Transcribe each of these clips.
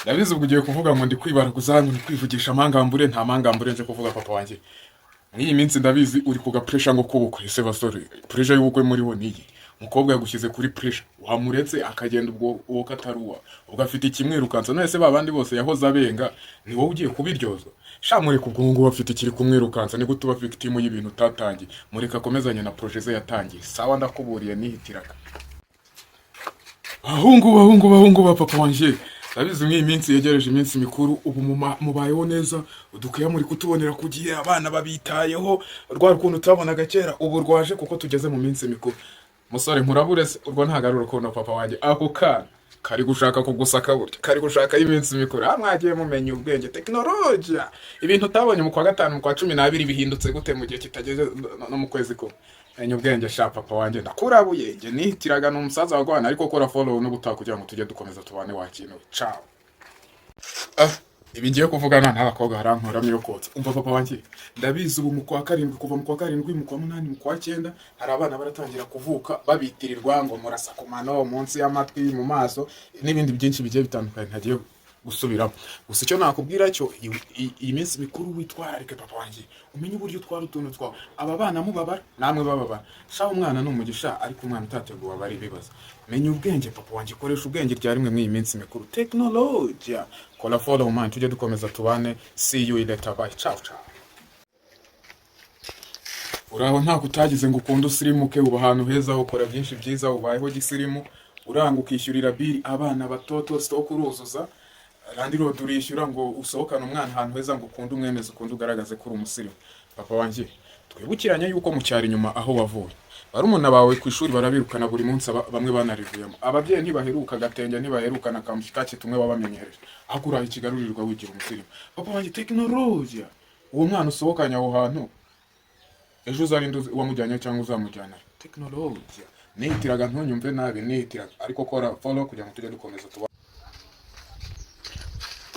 Ndabizi ubwo ugiye kuvuga ngo ndi kwibaraguza, ngo ndi kwivugisha amangambure. Nta mangambure nje kuvuga, papa wanjye. Muri iyi minsi ndabizi uri ku gapressure ngo k'ubukwe. Ese basore, pressure y'ubukwe muriho niyi? Umukobwa yagushyize kuri pressure, wamuretse akagenda ubwo uwo katari uwa ubwo afite ikimwirukansa. None se ba bandi bose yahoze abenga, ni wowe ugiye kubiryozwa? Sha, mureke, ubwo ngubu afite ikiri kumwirukansa. Ni gute uba victim y'ibintu utatangiye? Mureke akomezanye na projet ze yatangiye. Sawa, ndakuburiye, nihitiraga. Bahungu, bahungu, bahungu ba papa wanje, ndabizi mw'iyi minsi yegereje iminsi mikuru, ubu mubayeho neza, udukwiye muri kutubonera ku gihe, abana babitayeho, rwa rukundo utabonaga kera ubu rwaje kuko tugeze mu minsi mikuru. Musore, nkurabure se, urwo ntabwo ari urukundo, papa wanjye. Ako kana kari gushaka kugusaka burya kari gushaka iminsi mikuru. Ah, mwagiye mumenya ubwenge, tekinolojiya! Ibintu utabonye mu kwa gatanu, mu kwa 12, bihindutse gute mu gihe kitageze no mu kwezi kumwe? Menya ubwenge sha, papa wanjye, ndakurabuye. Njye nihitiraga, ni umusaza wa, ariko kora follow n'ubutaha kugira ngo tujye dukomeza tubane. Wakintu, ciao. Ah, ibi ngiye kuvugana n'abakobwa harankuramo iyo kotsa. Umva papa wanjye, ndabizi ubu mu kwa karindwi, kuva mu kwa karindwi, mu kwa munani, mu kwa cyenda, hari abana baratangira kuvuka babitirirwa ngo murasa ku mano, munsi y'amatwi, mu maso n'ibindi byinshi bigiye bitandukanye ntagiye gusubiramo. Gusa icyo nakubwira cyo, iyi minsi mikuru witwararike, papa wanjye, umenye uburyo utwara utuntu twawe. Aba bana mubabara, namwe bababara. Sha, umwana ni umugisha, ariko umwana utateguwe aba ari ibibazo. Menya ubwenge, papa wanjye, koresha ubwenge rya rimwe muri iyi minsi mikuru. Tekinolojiya, kora follow man, tujye dukomeza tubane. See you later, bye, ciao ciao. Uraho ntako utagize ngo ukunde usirimuke, uba ahantu heza, ukora byinshi byiza, ubayeho gisirimu, uranga ukishyurira bill abana batoto, stock uruzuza, landlord urishyura, ngo usohokane umwana ahantu heza, ngo ukunde umwemeze, ukunde ugaragaze ko uri umusirimu. Papa wanjye, twibukiranye yuko mu cyaro inyuma aho wavuye, barumuna bawe ku ishuri barabirukana buri munsi, bamwe banarivuyemo. Ababyeyi ntibaheruka agatenge, ntibaheruka na kamushikaki tumwe wabamenyereje. Ahubwo uraha i Kigali uririrwa wigira umusirimu. Papa wanjye, tekinolojiya, uwo mwana usohokanye aho hantu, ejo uzarinde wamujyanye cyangwa uzamujyana. Tekinolojiya, nihitiraga, ntunyumve nabi, nihitiraga, ariko kora follow kugira ngo tujye dukomeza tuba.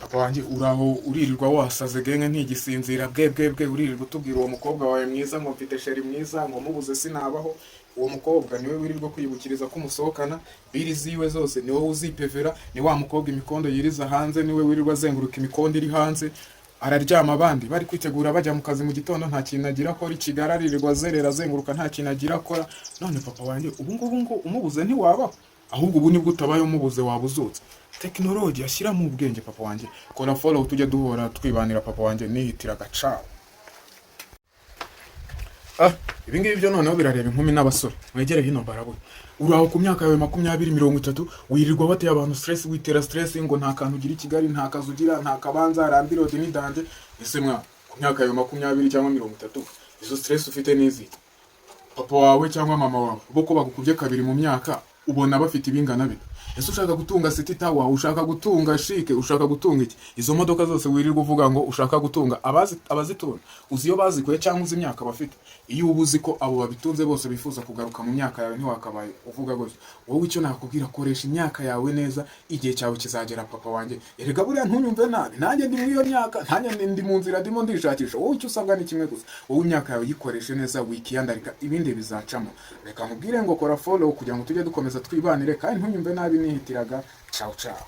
Papa wanjye, uraho uririrwa wasaze, genge ntigisinzira, bwe bwe bwe, uririrwa utubwira uwo mukobwa wawe mwiza ngo mfite chérie mwiza, ngo mubuze sinabaho. Uwo mukobwa niwe wirirwa kwibukiriza ko umusohokana, bill ziwe zose ni wowe uzipevera. Ni wa mukobwa imikondo yiriza hanze, niwe wirirwa azenguruka imikondo iri hanze, araryama abandi bari kwitegura bajya mu kazi mu gitondo. Nta kintu agira akora i Kigali, aririrwa azerera, azenguruka, nta kintu agira akora. None papa wanjye, ubu ngubu ngo umubuze ntiwabaho, ahubwo ubu nibwo utabaye, umubuze waba uzutse. Tekinoloji, ashyiramo ubwenge, papa wanjye, kora follow tujye duhora twibanira. Papa wanjye, nihitiraga, ciao. Ah, ibi ngibi byo noneho birareba inkumi n'abasore. Mwegere hino barabura. Uraho ku myaka yawe 20, 30, wirirwa bateye abantu stress, witera stress ngo nta kantu ugira i Kigali, nta kazi ugira, nta kabanza, landlord ni danger. Ese mwa, ku myaka yawe 20 cyangwa 30, izo stress ufite n'izi? Papa wawe cyangwa mama wawe bo ko bagukubye kabiri mu myaka, ubona bafite ibingana bite? Ese ushaka gutunga City Tower, ushaka gutunga Chic, ushaka gutunga iki? Izo modoka zose wirirwa uvuga ngo ushaka gutunga, abazi abazitunga uzi iyo bazikuye cyangwa uzi imyaka bafite? Iyo uba uzi ko abo babitunze bose bifuza kugaruka mu myaka yawe, ntiwakabaye uvuga gutyo. Wowe icyo nakubwira, koresha imyaka yawe neza, igihe cyawe kizagera. Papa wanjye, erega buriya ntunyumve nabi, nanjye ndi muri iyo myaka, nanjye ndi mu nzira, ndimo ndishakisha. Wowe icyo usabwa ni kimwe gusa, wowe imyaka yawe yikoreshe neza, wikiyandarika, ibindi bizacamo. Reka nkubwire ngo kora follow kugira ngo tujye dukomeza twibanire, kandi ntunyumve nabi, nihitiraga. Ciao ciao.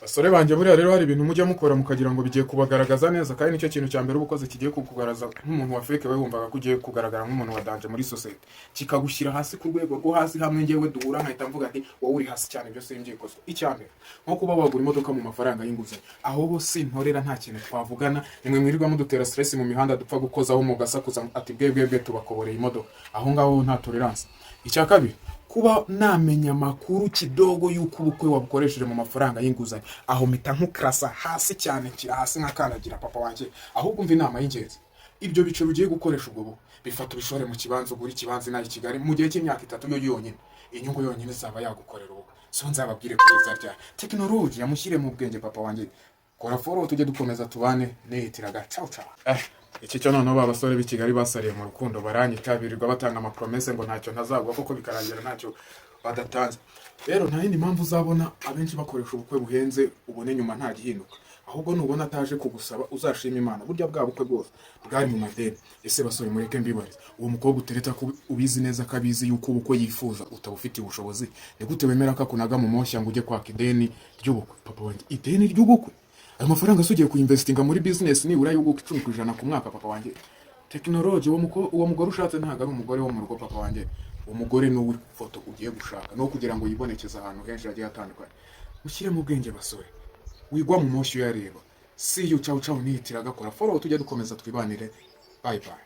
Basore banjye, buriya rero hari ibintu mujya mukora mukagira ngo bigiye kubagaragaza neza, kandi nicyo kintu cya mbere uba ukoze kigiye kukugaragaza nk'umuntu wa fake. We wumvaga ko ugiye kugaragara nk'umuntu wa danger muri sosiyete, kikagushyira hasi ku rwego rwo hasi hamwe. Ngewe duhura nkahita mvuga ati wowe uri hasi cyane, ibyo simbyikozwa. Icya mbere, nko kuba wagura imodoka mu mafaranga y'inguzanyo, aho bo sintorera, nta kintu twavugana. Nimwe mwirirwa mudutera stress mu mihanda, dupfa gukozaho mugasakuza ati bwe bwe bwe, tubakoboreye imodoka. Aho ngaho nta tolerance. Icya kabiri, kuba namenya amakuru kidogo y'uko ubukwe wabukoresheje mu mafaranga y'inguzanyo, aho mpita nkukarasa hasi cyane, nshyira hasi nkakandagira, papa wanjye. Ahubwo umva inama y'ingenzi: ibyo biceri ugiye gukoresha ubwo bukwe, bifata ubishore mu kibanza, ugura ikibanza inaha i Kigali. Mu gihe cy'imyaka 3 yo yonyine, inyungu yonyine izaba yagukorera ubukwe. So nzababwire kugeza ryari? Tekinoloji, yamushyire mu bwenge, papa wanjye. Kora follow tujye dukomeza tubane, nihitiraga. Ciao ciao. Iki cyo noneho, ba basore b'i Kigali basariye mu rukundo baranyita, birirwa batanga amapromesse ngo ntacyo ntazagwa, kuko bikarangira ntacyo badatanze. Rero nta yindi mpamvu uzabona abenshi bakoresha ubukwe buhenze, ubone nyuma nta gihinduka. Ahubwo nubona ataje kugusaba, uzashima Imana. Burya bwa bukwe bwose bwari mu madeni. Ese basore, mureke mbibarize: uwo mukobwa utereta, ko ubizi neza ko abizi yuko ubukwe yifuza utabufitiye ubushobozi, ni gute wemera ko akunaga mu moshya ngo ujye kwaka ideni ry'ubukwe? Papa wanjye, ideni ry'ubukwe! Ayo mafaranga se ugiye kuyinvestinga muri business nibura y'ubukwe 10% ku mwaka? Papa wanjye, tekinoloji, uwo mugore ushatse ntabwo ari umugore wo mu rugo. Papa wanjye, uwo mugore ni uw'ifoto ugiye gushaka, no kugira ngo yibonekeze ahantu henshi hagiye hatandukanye. Mushyiremo ubwenge basore, wigwa mu moshyi uyareba. See you, ciao ciao. Nihitira gakora follow, tujye dukomeza twibanire. Bye bye.